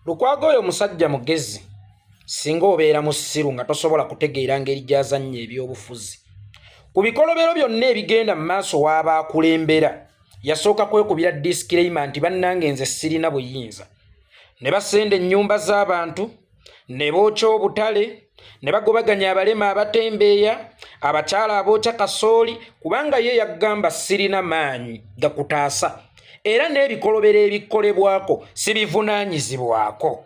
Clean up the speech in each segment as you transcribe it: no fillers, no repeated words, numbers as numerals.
Lukwago oyo musajja mugezi, singa obeera musiru nga tosobola kutegeera ngeri gy'azannya ebyobufuzi. Ku bikolobero byonna ebigenda mu maaso w'aba akulembera, yasooka kwekubira disclaimer nti bannange nze sirina buyinza. Ne basenda ennyumba z'abantu, ne bookya obutale, ne bagobaganya abalema abatembeeya, abakyala abookya kasooli, kubanga ye yagamba sirina maanyi gakutaasa era n'ebikolobero ebikolebwako sibivunaanyizibwako.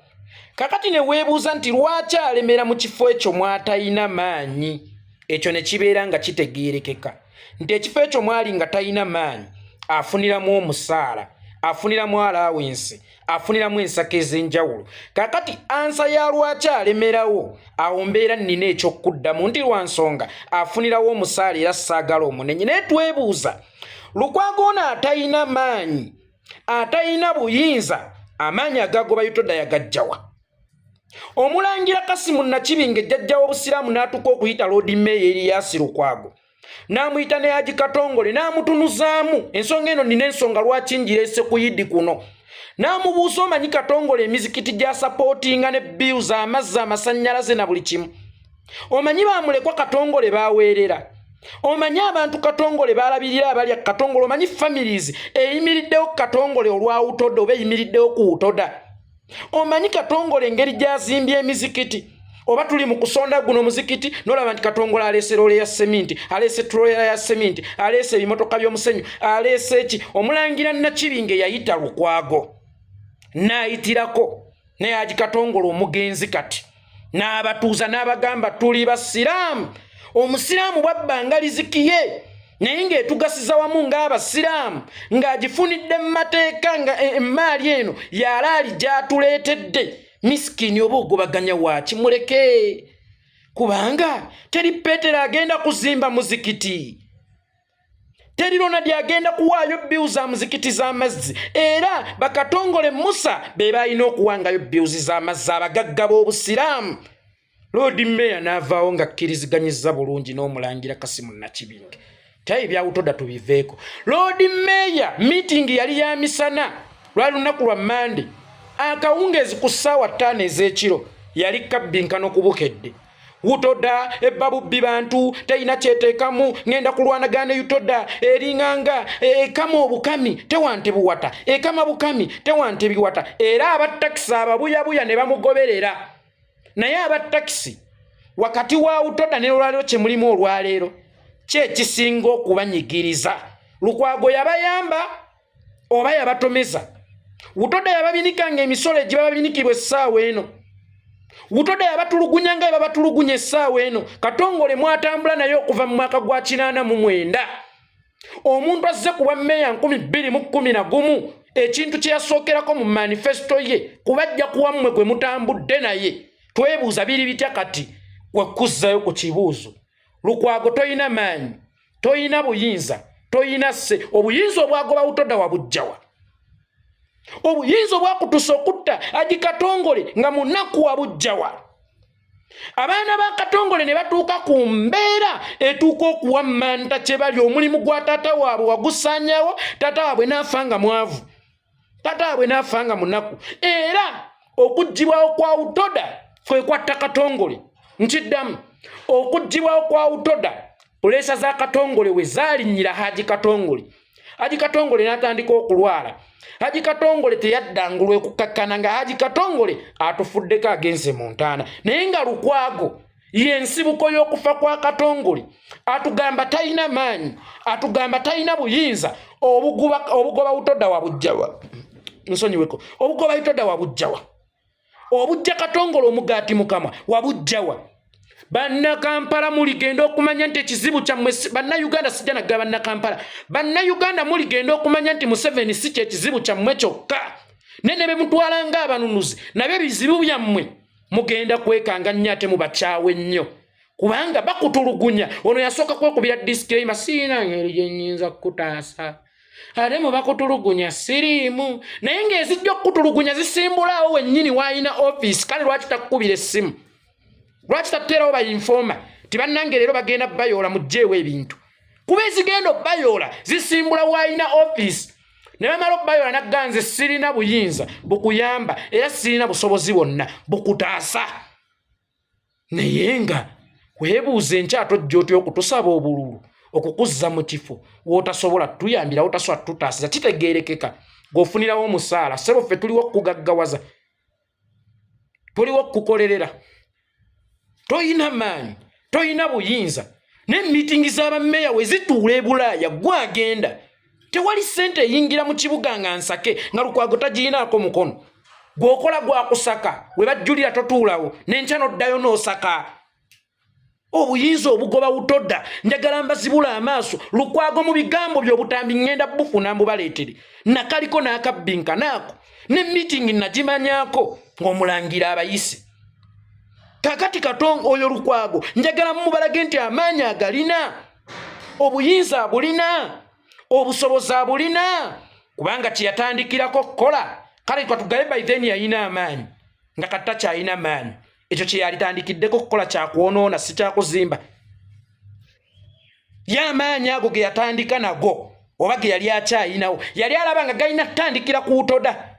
Kakati ne weebuuza nti lwaki alemera mu kifo ekyo mw'atalina maanyi? Ekyo ne kibeera nga kitegeerekeka nti ekifo ekyo mwali nga talina maanyi, afuniramu omusaala, afuniramu alaawensi, afuniramu ensako ez'enjawulo. Kakati ansa ya lwaki alemerawo awo mbeera nnina eky'okuddamu nti lwa nsonga afunirawo omusaala era saagala omunenye. Naye twebuuza, Lukwago ono atalina maanyi, atalina buyinza, amaanyi agagoba Utoda yagajjawa? Omulangira Kasimu Nakibinge jjajja w'Obusiraamu n'atuuka okuyita Loodi Meeya Erias Lukwago, n'amuyita ne Haji Katongole n'amutunuzaamu ensonga eno. Nina ensonga lwaki ngireese ku Yidi kuno. N'amubuuza, omanyi Katongole emizikiti gya sapootinga ne bills, amazzi, amasannyalaze na buli kimu? Omanyi bamulekwa Katongole baweerera? Omanyi abantu Katongole balabirira abalya Katongole? Omanyi families eyimiriddewo Katongole olwa Utoda oba eyimiriddewo ku Utoda? Omanyi Katongole engeri gy'azimbye emizikiti? Oba tuli mu kusonda guno omuzikiti, nolaba nti Katongole aleese loole ya seminti, aleese trailer ya seminti, aleese ebimotoka by'omusenyu, aleese eki. Omulangira Nakibinge yayita Lukwago n'ayitirako naye Haji Katongole omugenzi kati n'abatuuza n'abagamba tuli basiraamu. Omusiraamu bwabbanga riziki ye naye ng'etugasiza wamu ng'abasiraamu, ng'agifunidde mu mateeka, nga emmaali eno yalaali gy'atuleetedde, misikini oba ogobaganya waaki? Muleke, kubanga teri Peetero agenda kuzimba muzikiti, teri Ronald agenda kuwaayo bills za muzikiti z'amazzi. Era bakatongole Musa be balina okuwangayo bills z'amazzi, abagagga b'Obusiraamu. Lord Mayor n'avaawo nga akkiriziganyiza bulungi n'omulangira Kasimu Nakibinge tayi bya Utoda tubiveeko. Lord Mayor meeting yali ya misana, lwali lunaku lwa Mande, akawungeezi ku ssaawa 5 ez'ekiro yali kabbinkano ku Bukedde. Utoda ebba bubbi bantu, terina kyeteekamu, ŋŋenda kulwanagana ne Utoda, eringanga ekama obukami tewante buwata, ekama bukami tewante biwata. Era abatakisi ababuyabuya ne bamugoberera. Naye abatakisi wakati wa Utoda ne olwaleero kye mulimu olwaleero kyekisinga okubanyigiriza. Lukwago yabayamba oba yabatomeza? Utoda yababinikanga emisolo egibabinikibwa essaawa eno. Utoda yabatulugunya nga ebabatulugunya essaawa eno. Katongole mwatambula naye okuva mu mwaka gwa 89. Omuntu azze ku bwa mmeeya 2011, ekintu kye yasookerako mu manifesto ye kubajja kuwammwe gwe mutambudde naye. Twebuuza biri bitya kati? Wekuzzayo ku kibuuzo, Lukwago toyina maanyi, toyina buyinza, toyina sse. Obuyinza obwagoba Utoda wabujjawa? Obuyinza obwakutusa okutta Haji Katongole nga munaku wabujjawa? Abaana ba Katongole ne batuuka ku mbeera etuuka okuwammanta kye bali. Omulimu gwa taata waabwe wagusaanyawo, taata waabwe n'afa nga mwavu, taata waabwe n'afa nga munaku. Era okuggyibwawo kwa Utoda kwe kwatta Katongole. Nkiddamu, okuggyibwawo kwa Utoda, pressure za Katongole we zaalinnyira Haji Katongole, Haji Katongole n'atandika okulwala. Haji Katongole teyaddangulwa ekukakkana nga Haji Katongole atufuddeko, agenze mu ntaana. Naye nga Lukwago yensibuko y'okufa kwa Katongole. Atugamba talina maanyi, atugamba talina buyinza. Obugoba Utoda wabujjawa? Nsonyiweko, obugoba Utoda wabujjawa? Obujja Katongole omugaati mukamwa wabujjawa? Bannakampala muligenda okumanya nti ekizibu kyammwe, Bannayuganda, sijja nagga Bannakampala, Bannayuganda muligenda okumanya nti Museveni si kyekizibu kyammwe kyokka, naye ne bemutwala ng'abanunuzi nabyo ebizibu byammwe. Mugenda kwekanga nnyo ate mubakyawe nnyo kubanga bakutulugunya. Ono yasooka kwekubira disclaimer, siina ngeri gye nnyinza kukutaasa, ate mu bakutulugunya siriimu. Naye ng'ezijja okukutulugunya zisimbulaawo wennyini waalina ofiisi. Kale lwaki takukubira essimu? Lwaki tateerawo ba informer ti bannange leero bagenda bayoola, mugjeewo ebintu? Kuba ezigenda obayoola zisimbula waalina ofiisi. Ne bamala okubayola nagga, nze sirina buyinza bukuyamba era sirina busobozi bwonna bukutaasa. Naye nga weebuuza, enkya tojja otya okutusaba obululu okukuzza mu kifo w'otasobola tutuyambira, wotasobola tututaasiza? Kitegeerekeka ng'ofunirawo omusaala. Ssebo, ffe tuliwo okukugaggawaza, tuliwo okukukolerera. Toyina maanyi, toyina buyinza. Ne miitingi z'abammeeya we zituula e Bulaaya, gwe agenda. Tewali ssente eyingira mu kibuga nga nsake nga Lukwago tagiyinaako mukono. Gw'okola gwakusaka, we bajjulira totuulawo, n'enkya n'oddayo n'osaka. Obuyinza obugoba utoda, njagala mbazibula amaaso. Lukwago, mu bigambo byobutambi ŋŋenda bufuna mbubaleetere, nakaliko n'akabbinka naako ne miitingi nagimanyako ng'omulangira abayise. Kakati katongo oyo Lukwago, njagala mubalage nti amaanyi agalina, obuyinza abulina, obusobozi abulina, kubanga kyeyatandikirako okukola kale twatugaye by then yalina amaanyi, nga kati takyalina maanyi. Ekyo kyeyalitandikiddeko okukola kyakwonoona, si kyakuzimba. Ye amaanyi ago ge yatandika nago oba ge yali akyayinawo, yali alaba nga galina kutandikira ku utoda.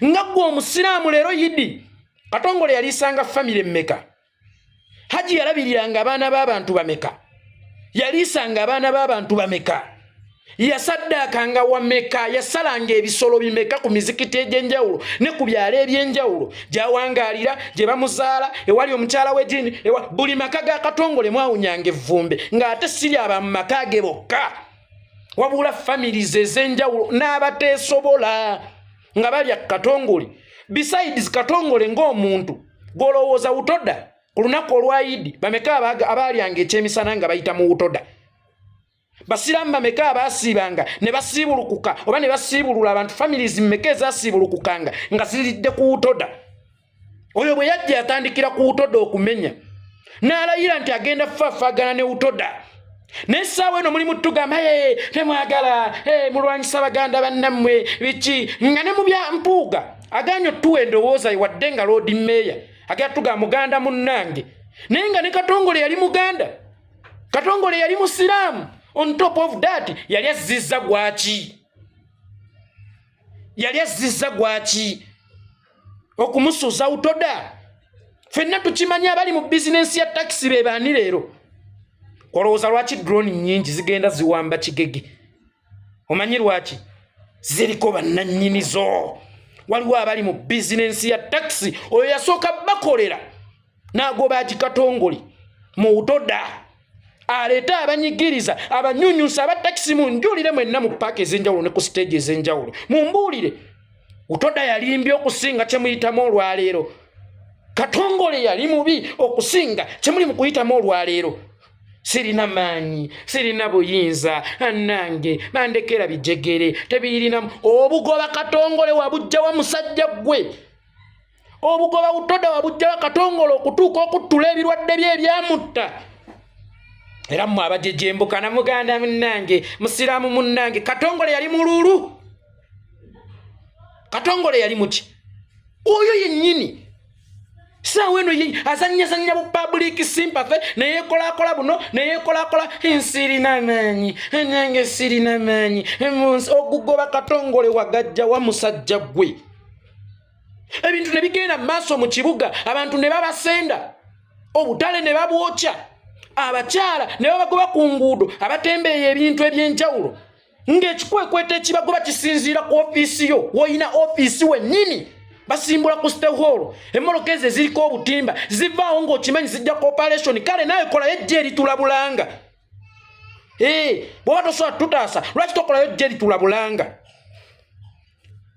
Nga ggwe omusiraamu leero, Yidi, Katongole yaliisanga famire mmeka? Haji yalabiriranga abaana b'abantu bameka? Yaliisanga abaana b'abantu bameka? Yasaddaakanga wameka? Yasalanga ebisolo bimeka ku mizikiti egy'enjawulo ne ku byalo ebyenjawulo gyawangaalira, gye bamuzaala, ewali omukyala w'ejini? Buli maka ga Katongole mwawunyanga evvumbe, ng'ate siri aba mu maka ge bokka, wabula families ez'enjawulo n'abateesobola nga balya Katongole. Besides Katongole ng'omuntu, gw'olowooza utoda ku lunaku olwa Yidi, bameka abaalyanga ekyemisana nga bayita mu utoda? Basiraamu bameka abaasiibanga ne basiibulukuka oba ne basiibulula abantu? Families mmeka ezasiibulukukanga nga ziridde ku utoda? Oyo bwe yajja yatandikira ku utoda okumenya, n'alayira nti agenda faafaagana ne utoda. N'essaawa eno mulimu tugamba, temwagala mulwanyisa baganda bannammwe biki, nga ne mu bya Mpuuga aganye otuwa endowooza, wadde nga Lord Mayor agenda tugamba muganda munnange, naye nga ne Katongole yali muganda, Katongole yali musiraamu. On top of that, yali azzizza gwaki? Yali azzizza gwaki okumusuza utoda? Ffenna tukimanyi, abali mu bizinensi ya takisi be baani leero? Olowooza lwaki drone nnyingi zigenda ziwamba Kigege? Omanyi lwaki? Ziriko bannannyinizo. Waliwo abali mu bizinensi ya takisi. Oyo yasooka bakolera n'agoba Katongole mu utoda, aleete abanyigiriza, abanyunyusa aba takisi. Munjulire mwenna mu paaka ez'enjawulo ne ku siteegi ez'enjawulo, mumbuulire, utoda yalimbye okusinga kyemuyitamu olwaleero? Katongole yali mubi okusinga kyemuli mu kuyitamu olwaleero? Sirina maanyi, sirina buyinza, annange bandekera bijegere tebirinamu. Obugoba Katongole wabujjawa, musajja ggwe? Obugoba utoda wabujjawa Katongole okutuuka okuttula ebirwadde bye ebyamutta? Era mmwe abajejembukana, muganda munnange, musiraamu munnange, Katongole yali muluulu? Katongole yali muki? Oyo yennyini saawa eno azanyazanya bu public sympathy, neyeekolakola buno, neyeekolakola, nsirina maanyi, nange sirina maanyi. Ogugoba Katongole wagajja wa, musajja ggwe? Ebintu ne bigenda mu maaso mu kibuga, abantu ne babasenda, obutale ne babwokya, abakyala ne babagoba ku nguudo, abatembeeya ebintu ebyenjawulo, ng'ekikwekweto ekibagoba kisinziira ku ofiisi yo. Woyina ofiisi wennyini basimbula ku City Hall emmoloka ezo eziriko obutimba, zivaawo ng'okimanyi zijja cooperation. Kale naawe kolayo ejja eritulabulanga. Bw'oba tosobola tutaasa, lwaki tokolayo ejja eritulabulanga?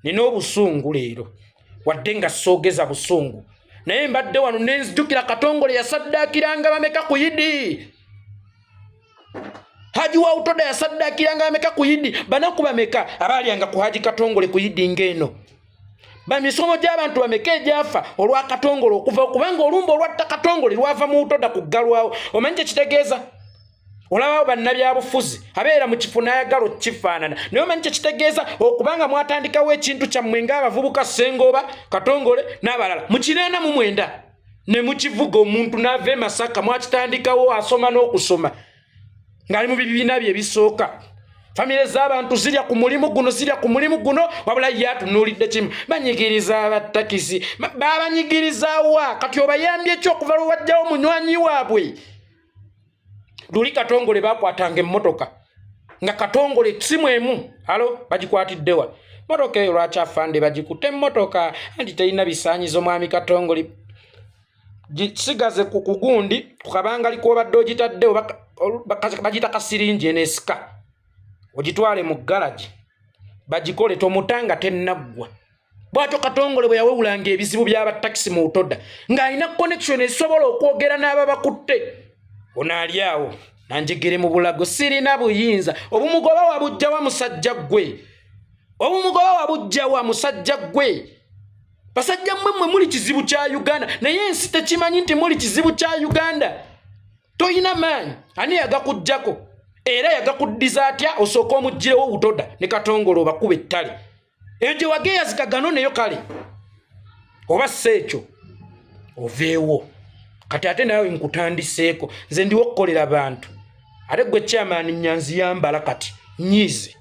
Nina obusungu leero, wadde nga soogeza busungu, naye mbadde wano nenzijukira Katongole yasaddaakiranga bameka ku Yidi? Haji wa utoda yasaddaakiranga bameka ku Yidi? Banaku bameka abaalyanga ku Haji Katongole ku Yidi ng'eno? Bamisomo gy'abantu bameka egyafa olwa Katongole okuva? Kubanga olumba olwatta Katongole lwava mu utoda kuggalwawo. Omanyi kyekitegeeza? Olabawo bannabyabufuzi abeera mu kifo n'ayagala okukifaanana, naye omanyi kyekitegeeza okubanga mwatandikawo ekintu kyammwe ng'abavubuka, Ssengoba, Katongole n'abalala mu 89, ne mukivuga, omuntu n'ava e Masaka, mwakitandikawo asoma n'okusoma ng'ali mu bibiina bye ebisooka. Famire z'abantu zirya ku mulimu guno, zirya ku mulimu guno, wabula ye atunuulidde kimu, banyigiriza abattakisi. Babanyigiriza wa? Kati obayambye ki okuva lwe wajjawo munywanyi waabwe luli Katongole? Bakwatanga emmotoka nga Katongole simu emu, alo, bagikwatiddewa motoka eyo? Lwaki afande bagikutte emmotoka? Anti terina bisaanyizo. Mwami Katongole, gisigaze ku kugundi ku kabangali kwobadde ogitadde, bagita kasiringi eneesika, ogitwale mu galagi bagikole, tomutanga tennaggwa. Bwatyo Katongole bwe yawewulanga ebizibu by'abatakisi mu UTODA, ng'alina connection esobola okwogera n'ababakutte. Ono ali awo nanjegere mu bulago, sirina buyinza. Obumugoba wabujjawa, musajja ggwe? Obumugoba wabujjawa, musajja ggwe? Basajja mmwe, mmwe muli kizibu kya Uganda, naye ensi tekimanyi nti muli kizibu kya Uganda. Toyina maanyi, ani yagakuggyako era yagakuddiza atya? Osooka omuggirewo UTODA ne Katongole, obakuba ettale eyo gye wageeyazikagano neyo. Kale oba si ekyo, oveewo kati. Ate naawe nkutandiseeko, nze ndiwo okukolera bantu. Ate gwe Chairman Nyanzi, yambala kati nyiize.